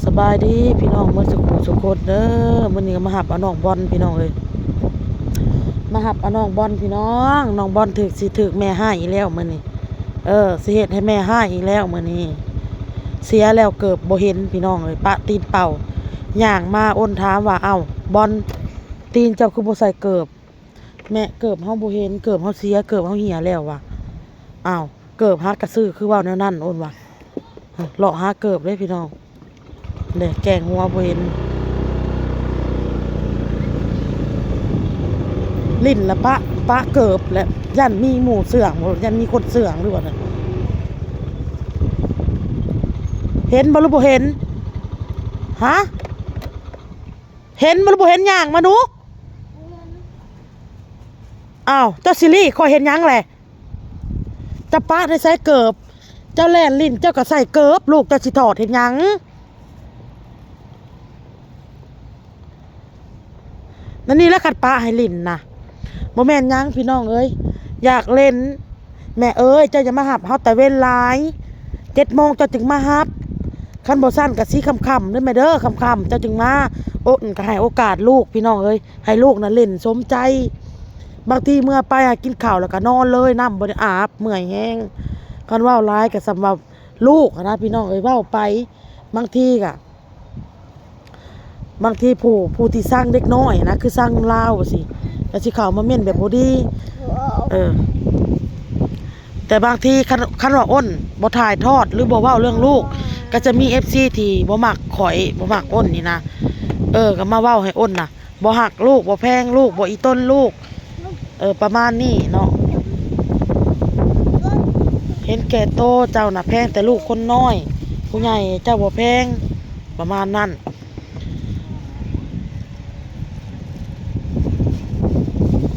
ສະບາຍດີພີ່ນ້ອງເບິດສູ່ຜູ້ສູ່ຄົນເດີ. ມື້ນີ້ກໍມາຮັບເອົານ້ອງບອນພີ່ນ້ອງເອີຍ ມາຮັບເອົານ້ອງບອນພີ່ນ້ອງ. ນ້ອງບອນຖືກ ຊິຖືກແມ່ຮ້າຍອີກແລ້ວມື້ນີ້. ເອີ ຊິເຮັດໃຫ້ແມ່ຮ້າຍອີກແລ້ວມື້ນີ້. ເສຍແລ້ວເກີບບໍ່ເຫັນພີ່ນ້ອງເອີຍ ປະຕີນເປົ່າ. ຍ່າງມາໂອນຖາມວ່າ ເອົ້າ ບອນ ຕີນເຈົ້າຄືບໍ່ໃສ່ເກີບ? ແມ່ ເກີບເຮົາບໍ່ເຫັນ ເກີບເຮົາເສຍ ເກີບເຮົາເຫຍແລ້ວວ່າ. ອ້າວ ເກີບຫາກະຊື້ ຄືເວົ້າແນວນັ້ນ ໂອນວ່າ. ເລາະຫາເກີບເດ້ພີ່ນ້ອງ ແລະແກງຫົວບໍ່ເຫັນ. ຫຼິ້ນລະປະ ປະເກີບແຫຼະ ຢ້ານມີໝູ່ເຊື່ອງ ຢ້ານມີຄົນເຊື່ອງ ຫຼືວ່າ ເຫັນບໍ່ ຫຼືບໍ່ເຫັນ? ຮະ ເຫັນບໍ່ ຫຼືບໍ່ເຫັນ? ຍ່າງມາດູ. ອ້າວ ເຈົ້າຊິລີ້ຂ້ອຍເຮັດຫຍັງແຫຼະ? ຈະປະໃນໃສ່ເກີບ? ເຈົ້າແລ່ນຫຼິ້ນເຈົ້າກໍໃສ່ເກີບ ລູກເຈົ້າຊິຖອດເຮັດຫຍັງ? ນັ້ນນີ້ລະ ຄັນປະໃຫ້ຫຼິ້ນນະ ບໍ່ແມ່ນຫຍັງພີ່ນ້ອງເອີຍ ຢາກຫຼິ້ນ. ແມ່ເອີຍ ເຈົ້າຢ່າມາຮັບເຮົາແຕ່ເວນຫຼາຍ ເຈັດໂມງເຈົ້າຈຶ່ງມາຮັບ ຄັນບໍ່ຊັ້ນກໍຊິຄ່ຳໆເດີແມ່ເດີ ຄ່ຳໆເຈົ້າຈຶ່ງມາ. ໂອນກໍໃຫ້ໂອກາດລູກພີ່ນ້ອງເອີຍ ໃຫ້ລູກນະຫຼິ້ນສົມໃຈ. ບາງທີເມື່ອໄປຫາກິນເຂົ້າແລ້ວກໍນອນເລີຍ ນ້ຳບໍ່ໄດ້ອາບ ເມື່ອຍແຮງ. ຄັນເວົ້າຫຼາຍກໍສ່ຳວ່າລູກຫັ້ນນະພີ່ນ້ອງເອີຍ ເວົ້າໄປ ບາງທີກໍ ບາງທີຜູ້ ຜູ້ທີ່ຊັງເດັກນ້ອຍນະ ຄືຊັງລາວຊີ້ ກໍຊິເຂົ້າມາເມັ້ນແບບບໍ່ດີ. ເອີ ແຕ່ບາງທີຄັນ ຄັນວ່າໂອນບໍ່ຖ່າຍທອດ ຫຼືບໍ່ເວົ້າເລື່ອງລູກ ກໍຈະມີເອັຟຊີທີ່ບໍ່ມັກຂ້ອຍ ບໍ່ມັກໂອນນີ້ນະ ເອີ ກໍມາເວົ້າໃຫ້ໂອນນະ ບໍ່ຮັກລູກ ບໍ່ແພງລູກ ບໍ່ອີ່ຕົນລູກ ເອີ ປະມານນີ້ເນາະ. ເຫັນແກ່ໂຕເຈົ້ານະ ແພງແຕ່ລູກຄົນນ້ອຍ ຜູ້ໃຫຍ່ເຈົ້າບໍ່ແພງ ປະມານນັ້ນ.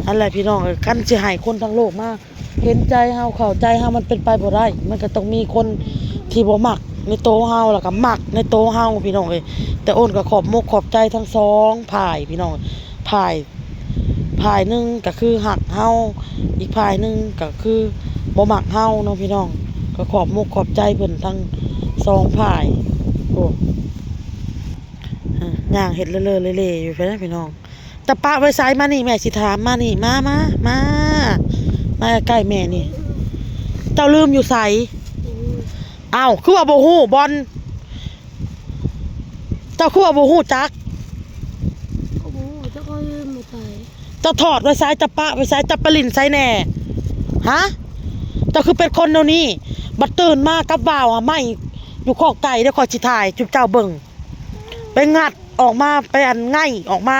ຫັ້ນແຫຼະພີ່ນ້ອງເອີຍ ຄັນຊິໃຫ້ຄົນທັງໂລກມາເຫັນໃຈເຮົາ ເຂົ້າໃຈເຮົາ ມັນເປັນໄປບໍ່ໄດ້. ມັນກໍຕ້ອງມີຄົນທີ່ບໍ່ມັກໃນໂຕເຮົາ ແລ້ວກໍມັກໃນໂຕເຮົາພີ່ນ້ອງເອີຍ. ແຕ່ໂອນກໍຂອບມົກຂອບໃຈທັງສອງຝ່າຍພີ່ນ້ອງ ຝ່າຍ ຝ່າຍໜຶ່ງກໍຄືຮັກເຮົາ ອີກຝ່າຍໜຶ່ງກໍຄືບໍ່ມັກເຮົາເນາະພີ່ນ້ອງ. ກໍຂອບມົກຂອບໃຈເພິ່ນທັງສອງຝ່າຍ. ໂອ້ ຍ່າງເຮັດເລີໆເລໆຢູ່ພຸ້ນນະພີ່ນ້ອງ. ຈະປະໄວ້ໃສ? ມານີ້ແມ່ຊິຖາມ ມານີ້ ມາ ມາ ມາ ມາໃກ້ໆແມ່ນີ້. ເຈົ້າລືມຢູ່ໃສ? ອ້າວ ຄືວ່າບໍ່ຮູ້ບ່ອນ? ເຈົ້າຄືວ່າບໍ່ຮູ້ຈັກ? ກໍບໍ່ຮູ້ ຈັກເຂົາລືມໄປໃສ. ເຈົ້າຖອດໄວ້ໃສ? ເຈົ້າປະໄວ້ໃສ? ເຈົ້າໄປຫຼິ້ນໃສແດ່? ຮະ? ເຈົ້າຄືເປັນຄົນແນວນີ້? ບັດຕື່ນມາກັບວ່າວ ໄມ້ຢູ່ຄອກໄກ່ເດ້ ຂ້ອຍຊິຖ່າຍຈຸເຈົ້າເບິ່ງ. ໄປງັດອອກມາ ໄປອັນໄງ່ອອກມາ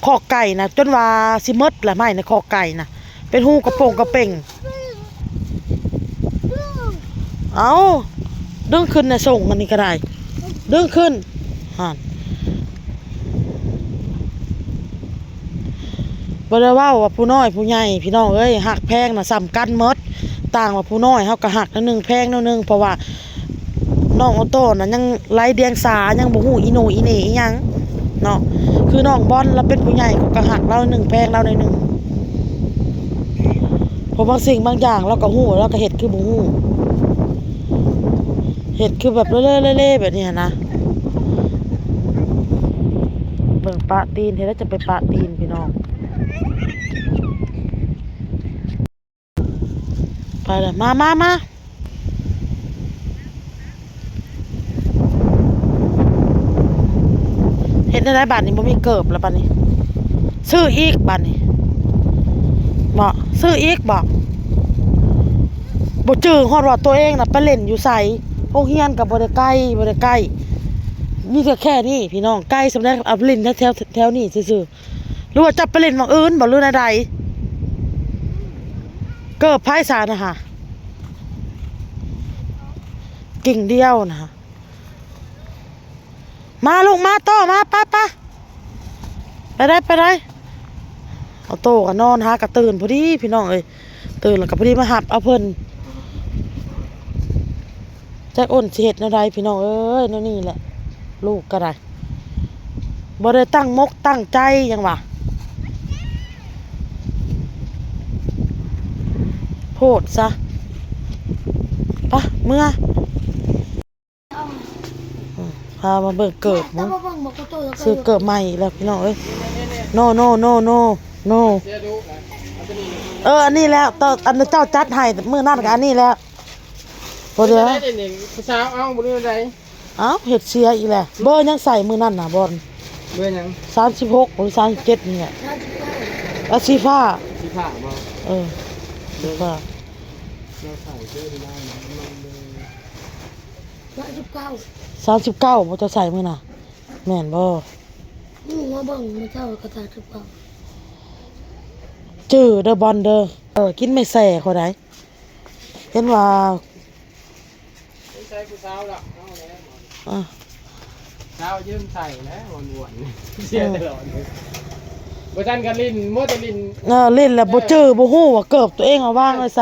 ຄອກໄກ່ນະ ຈົນວ່າຊິໝົດລະ ໄມ້ໃນຄອກໄກ່ນະ ເປັນຮູກະໂປງກະເປັງ. ເອົ້າ ດຶງຂຶ້ນນະ ສົ່ງອັນນີ້ກໍໄດ້ ດຶງຂຶ້ນຫັ້ນ. ບໍ່ໄດ້ເວົ້າວ່າຜູ້ນ້ອຍຜູ້ໃຫຍ່ພີ່ນ້ອງເອີຍ ຮັກແພງນະສ່ຳກັນໝົດ. ຕ່າງວ່າຜູ້ນ້ອຍເຮົາກໍຮັກແນວໜຶ່ງ ແພງແນວໜຶ່ງ ເພາະວ່ານ້ອງໂອໂຕ້ນະຍັງໄຮ້ດຽງສາ ຍັງບໍ່ຮູ້ອີໂໜອີເໜອີ່ຫຍັງເນາະ. ຄືນ້ອງບອນລາວເປັນຜູ້ໃຫຍ່ ຂ້ອຍກໍຮັກລາວໜຶ່ງ ແພງລາວໜຶ່ງ. ເພາະບາງສິ່ງບາງຢ່າງລາວກໍຮູ້ ລາວກໍເຮັດຄືບໍ່ຮູ້ ເຮັດຄືແບບເລ່ໆແບບນີ້ຫັ້ນນະ. ເບິ່ງປະຕີນ ເຮັດແລ້ວຈະໄປປະຕີນພີ່ນ້ອງ. ໄປລະ ມາ ມາ ມາ. ເຮັດແນວໃດບາດນີ້ ບໍ່ມີເກີບລະບາດນີ້. ຊື້ອີກບາດນີ້ ເບາະ ຊື້ອີກເບາະ. ບໍ່ຈື່ຮອດວ່າຕົວເອງນະໄປຫຼິ້ນຢູ່ໃສ. ໂຮງຮຽນກໍບໍ່ໄດ້ໄກ ບໍ່ໄດ້ໃກ້ ມີແຕ່ແຄ່ນີ້ພີ່ນ້ອງ. ໄກສ່ຳໃດ ເອົາຫຼິ້ນແຖວ ແຖວນີ້ຊື່ໆ. ຫຼືວ່າເຈົ້າໄປຫຼິ້ນໝ່ອງອື່ນບໍ່ ຫຼືແນວໃດ? ເກີບໃຜຊະນະຫະ ກິ່ງດຽວນະຫະ. ມາລູກມາ ໂຕ ມາ ໄປ ໄປ ໄປໄດ້ ໄປໄດ້. ເອົາໂຕກໍນອນຫາກະຕື່ນພໍດີພີ່ນ້ອງເອີຍ. ຕື່ນແລ້ວກໍພໍດີມາຮັບເອົາເພິ່ນ. ຈັກໂອນຊິເຮັດແນວໃດພີ່ນ້ອງເອີຍ. ແນວນີ້ແຫຼະ ລູກກໍໄດ້ ບໍ່ໄດ້ຕັ້ງມົກຕັ້ງໃຈຫຍັງຫວາ ໂພດຊະ. ປະ ເມືອ. ອືມ ເອົາ ອ່າ ມາເບິ່ງເກີບ ເຈົ້າບໍ່ເບິ່ງບໍ່ ໂກໂຕ້ ຊື້ເກີບໃໝ່ອີກແລ້ວພີ່ນ້ອງເອີຍ. ໂນ ໂນ ໂນ ໂນ ໂນ ເອີ ອັນນີ້ແຫຼະ ຕອນ ອັນເຈົ້າຈັດໃຫ້ມື້ນັ້ນກໍອັນນີ້ແຫຼະ. ບໍ່ເດີ ເຮັດຈັ່ງໃດນີ້ ຜູ້ສາວເອົາບໍ່ ຫຼືໃດ? ເອົ້າ ເຮັດເສຍອີກແຫຼະ. ເບີຫຍັງໃສ່ມື້ນັ້ນນະ ບອນ? ເບີຫຍັງ? ສາມສິບຫົກ ຫຼື ສາມສິບເຈັດນີ້ແຫຼະ. ເອົາ ສີຟ້າ ສີຟ້າບໍ່? ເອີ ສີຟ້າ ລາວໃສ່ເດີ ລາວນະ ມັນເລີຍ ສາມສິບເກົ້າ ສາມສິບເກົ້າບໍ່ ເຈົ້າໃສ່ມື້ນະ ແມ່ນບໍ່? ອື ມາເບິ່ງມື້ເຊົ້າກໍສາມສິບເກົ້າ ຈື່ເດີບອນເດີ. ເອີ ກິນໄມ້ແສ່ຂ້ອຍໃດ ເຫັນວ່າ ໃສ່ຜູ້ສາວລະ ເອົາແລ້ວ ອ່າ ສາວຢືມໃສ່ແລ້ວ ມ່ວນໆ ເສຍຕະຫຼອດ. ບໍ່ທັນກໍຫຼິ້ນ ມົວແຕ່ຫຼິ້ນ ເອີ ຫຼິ້ນແລ້ວບໍ່ຈື່ ບໍ່ຮູ້ວ່າເກີບຕົວເອງເອົາວາງໄວ້ໃສ.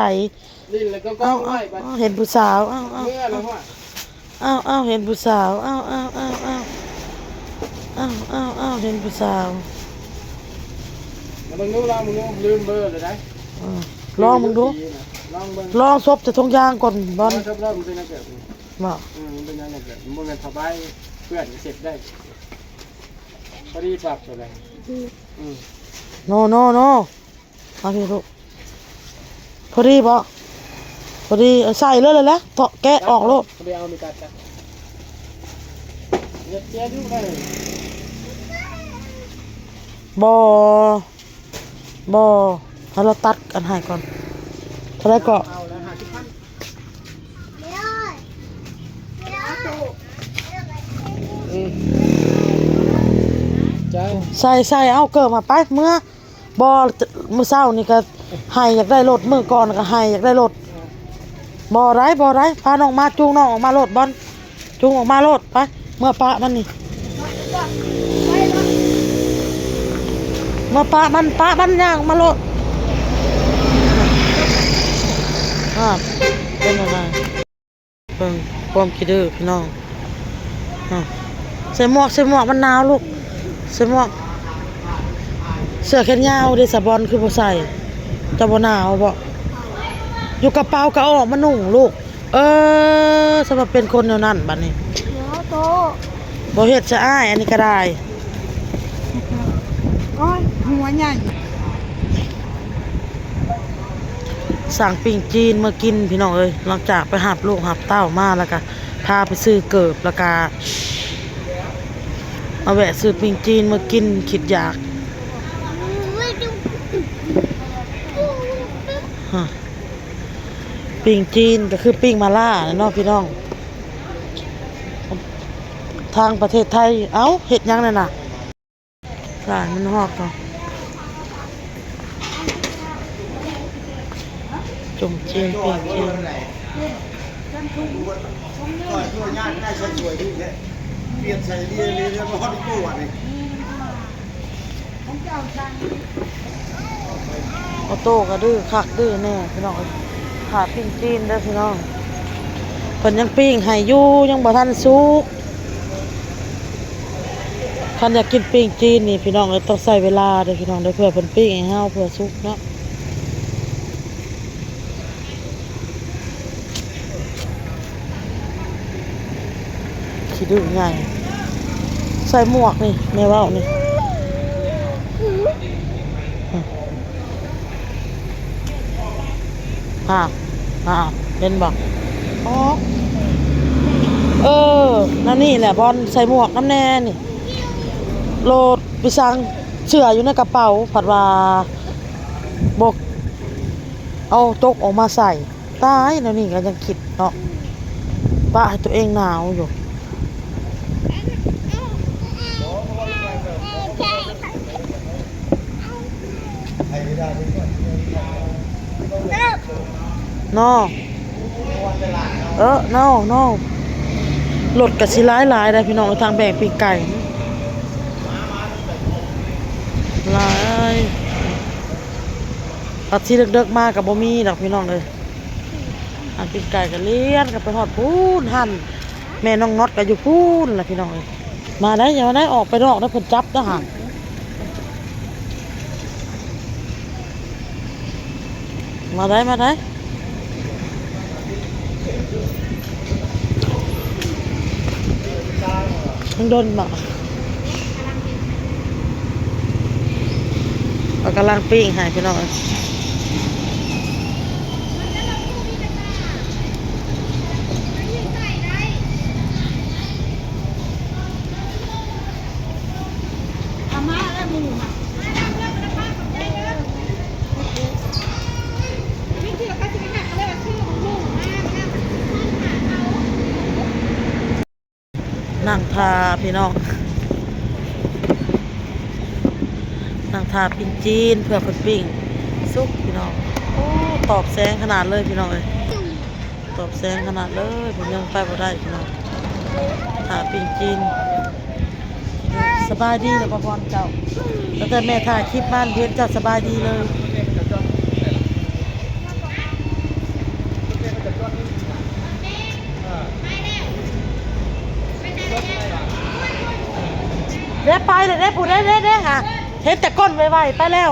ຫຼິ້ນແລ້ວກໍກອງໄວ້ບັດ ເອົາ ເຫັນຜູ້ສາວ ເອົາ ເອົາ ເມື່ອແລ້ວ ເອົາ ເຫັນຜູ້ສາວ ເອົາ ເອົາ ເຫັນຜູ້ສາວ. ລອງເບິ່ງດູ ລອງເບິ່ງດູ ລືມເບີແລ້ວໃດ. ເອີ ລອງເບິ່ງດູ ລອງເບິ່ງ ລອງສົບໃສ່ຖົງຢາງກ່ອນບອນ ລອງສົບ ລອງເບິ່ງເປັນຫຍັງເກີດ ບໍ່ ອື ມັນເປັນຫຍັງເກີດ ມັນບໍ່ແມ່ນຜ້າໃບເປື້ອນ ເຊັດໄດ້ ພໍດີປັບໂຕໃດ. ອື ອື ໂນ ໂນ ໂນ ເອົາພີ່ລູກ ພໍດີບໍ່? ພໍດີ ເອົາໃສ່ເລີຍແຫຼະ ເທາະແກະອອກໂລດ. ໄປເອົາມີດຕັດ ເຮັດເຈັບຢູ່ໄດ໋. ບໍ່ ບໍ່ ໃຫ້ລາວຕັດອັນໃຫ້ກ່ອນ. ເທົ່າໃດເກາະ? ເອົາລະ ຫ້າສິບພັນ. ອື ໃສ່ ໃສ່ ເອົາເກີບມາໄປ ເມືອ. ບໍ່ ມື້ເຊົ້ານີ້ກໍໄຫ້ຢາກໄດ້ລົດ ມື້ກ່ອນກໍໄຫ້ຢາກໄດ້ລົດ. ບໍ່ໄດ້ ບໍ່ໄດ້ ພານ້ອງມາ ຈູງນ້ອງອອກມາໂລດ ບອນ ຈູງອອກມາໂລດ ໄປ ເມືອປະມັນນີ້ ເມືອປະມັນ ປະມັນ ຍ່າງອອກມາໂລດ. ອ່າ ເປັນຈັ່ງໃດ? ເບິ່ງຄວາມຂີ້ດື້ພີ່ນ້ອງ. ອາ ໃສ່ໝວກ ໃສ່ໝວກ ມັນໜາວລູກ ໃສ່ໝວກ. ເສື້ອແຂນຍາວເດ ສາບອນ ຄືບໍ່ໃສ່? ເຈົ້າບໍ່ໜາວບໍ? ຢູ່ກະເປົາກໍເອົາອອກມານຸ່ງລູກ. ເອີ ສຳລັບເປັນຄົນແນວນັ້ນບັດນີ້. ໂຕ ບໍ່ເຮັດຊະອ້າຍ ອັນນີ້ກໍໄດ້. ໂອ້ຍ ຫົວໃຫຍ່. ສັ່ງປີ້ງຈີນມາກິນພີ່ນ້ອງເອີຍ ຫຼັງຈາກໄປຮັບລູກຮັບເຕົ້າມາ ແລ້ວກະພາໄປຊື້ເກີບ ແລ້ວກະມາແວະຊື້ປີ້ງຈີນມາກິນ ຄິດຢາກ. ປີ້ງຈີນກໍຄືປີ້ງໝາລ່າແຫຼະເນາະພີ່ນ້ອງ ທາງປະເທດໄທ. ເອົ້າ ເຮັດຫຍັງນັ້ນນະ? ຫຼາຍມັນຮອບເນາະ ຈົ່ງຈີນ ປີ້ງຈີນ. ອອໂຕ້ກໍດື້ຄັກດື້ແນ່ພີ່ນ້ອງເອີຍ. ຖ້າປີ້ງຈີນເດີພີ່ນ້ອງ ເພິ່ນຍັງປີ້ງໃຫ້ຢູ່ ຍັງບໍ່ທັນສຸກ. ຄັນຢາກກິນປີ້ງຈີນນີ້ພີ່ນ້ອງເອີຍ ຕ້ອງໃຊ້ເວລາເດີພີ່ນ້ອງເດີ ເພື່ອເພິ່ນປີ້ງໃຫ້ເຮົາ ເພື່ອສຸກເນາະ. ຂີ້ດື້ໃຫຍ່ ໃສ່ໝວກນີ້ ແມ່ເວົ້ານີ້. ຮະ ຮະ ເຫັນບໍ່? ອໍ ເອີ ນັ້ນນີ້ແຫຼະ ບ່ອນໃສ່ໝວກນຳແນ່ນີ້. ໂລດ ໄປສັ່ງເສື້ອຢູ່ໃນກະເປົາ ພັດວ່າບໍ່ເອົາຕົກອອກມາໃສ່. ຕາຍ ແນວນີ້ກໍຍັງຄິດເນາະ ປະໃຫ້ຕົວເອງໜາວຢູ່. ເນາະ ເອີ ເນາະ ເນາະ ລົດກໍຊິຫຼາຍໆ ໄດ໋ພີ່ນ້ອງ ທາງແບ່ງປີ້ງໄກ່ຫຼາຍ. ອາດຊິເດິກໆ ມາກໍບໍ່ມີດອກພີ່ນ້ອງເອີຍ. ອັນປີ້ງໄກ່ກໍລຽນກັນໄປຮອດພຸ້ນ ຫັ້ນແມ່ນ້ອງນັອດກໍຢູ່ພຸ້ນລະພີ່ນ້ອງເອີຍ. ມາໄດ້ ຢ່າມາໄດ້ ອອກໄປນອກໄດ້ ເພິ່ນຈັບເດີຫັ້ນ. ມາໄດ້ ມາໄດ້. ດົນບໍ່? ເຂົາກຳລັງປີ້ງໃຫ້ພີ່ນ້ອງເອີຍ. ນັ່ງຖ້າພີ່ນ້ອງ ນັ່ງຖ້າປີ້ງຈີນເພື່ອເພິ່ນປີ້ງສຸກພີ່ນ້ອງ. ໂອ້ ຕອບແສງຂະໜາດເລີຍພີ່ນ້ອງເອີຍ. ຕອບແສງຂະໜາດເລີຍ ເພິ່ນຍັງໄປບໍ່ໄດ້ພີ່ນ້ອງ ຖ້າປີ້ງຈີນ. ສະບາຍດີແລ້ວບໍ່ພອນເຈົ້າ? ຕັ້ງແຕ່ແມ່ຖ່າຍຄລິບມາເຫັນເຈົ້າສະບາຍດີເລີຍ. ເດ້ ໄປແລ້ວເດ້ ຜູ້ໃດເດ້ ເດ້ຫາ ເຫັນແຕ່ກົ້ນໄວໆ ໄປແລ້ວ.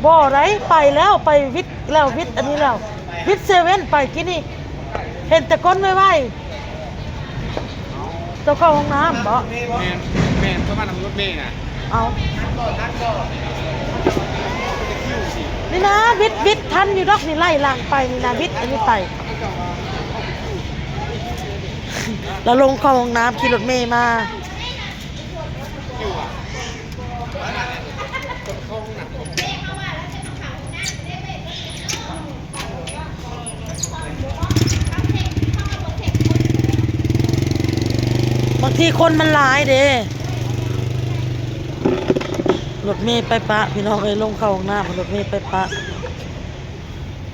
ບໍ່ໄດ້ ໄປແລ້ວ ໄປວິດແລ້ວ ວິດອັນນີ້ແລ້ວ ວິດເຊເວັນ ໄປກີ້ນີ້ ເຫັນແຕ່ກົ້ນໄວໆ. ເຈົ້າເຂົ້າຫ້ອງນ້ຳບໍ? ແມ່ນ ແມ່ນ ເຂົ້າມານຳລົດເມນະ. ເອົາ ນີ້ນະ ວິດ ວິດທັນຢູ່ດອກ ນີ້ໄລ່ຫຼັງໄປນີ້ນະ ວິດອັນນີ້ໄປ ລາວລົງເຂົ້າຫ້ອງນ້ຳ ຂີ່ລົດເມມາ. ບາງທີຄົນມັນຫຼາຍເດ້ ລົດເມໄປປະ ພີ່ນ້ອງເອີຍ. ລົງເຂົ້າຫ້ອງນ້ຳ ລົດເມໄປປະ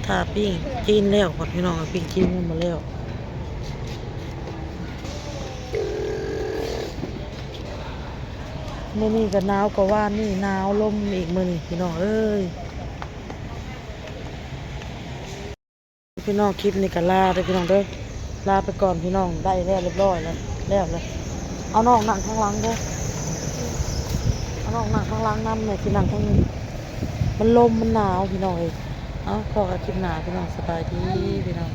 ຖ້າປີ້ງຈີນແລ້ວກ່ອນ ພີ່ນ້ອງເອີຍ ປີ້ງຈີນຍັງບໍ່ແລ້ວ. ມື້ນີ້ກໍໜາວກວ່າວານນີ້ ໜາວລົມອີກມື້ນີ້ພີ່ນ້ອງເອີຍ. ພີ່ນ້ອງ ຄລິບນີ້ກໍລາເດີພີ່ນ້ອງເດີ ລາໄປກ່ອນພີ່ນ້ອງ. ໄດ້ແລ້ວ ຮຽບຮ້ອຍແລ້ວ ແລ້ວແລ້ວ. ເອົານ້ອງນັ່ງຂ້າງຫຼັງເດີ ເອົານ້ອງນັ່ງຂ້າງຫຼັງນຳ ແມ່ຊິນັ່ງທາງນີ້ ມັນລົມມັນໜາວພີ່ນ້ອງເອີຍ. ເອົາ ພໍ້ກັນຄລິບໜ້າພີ່ນ້ອງ ສະບາຍດີພີ່ນ້ອງ.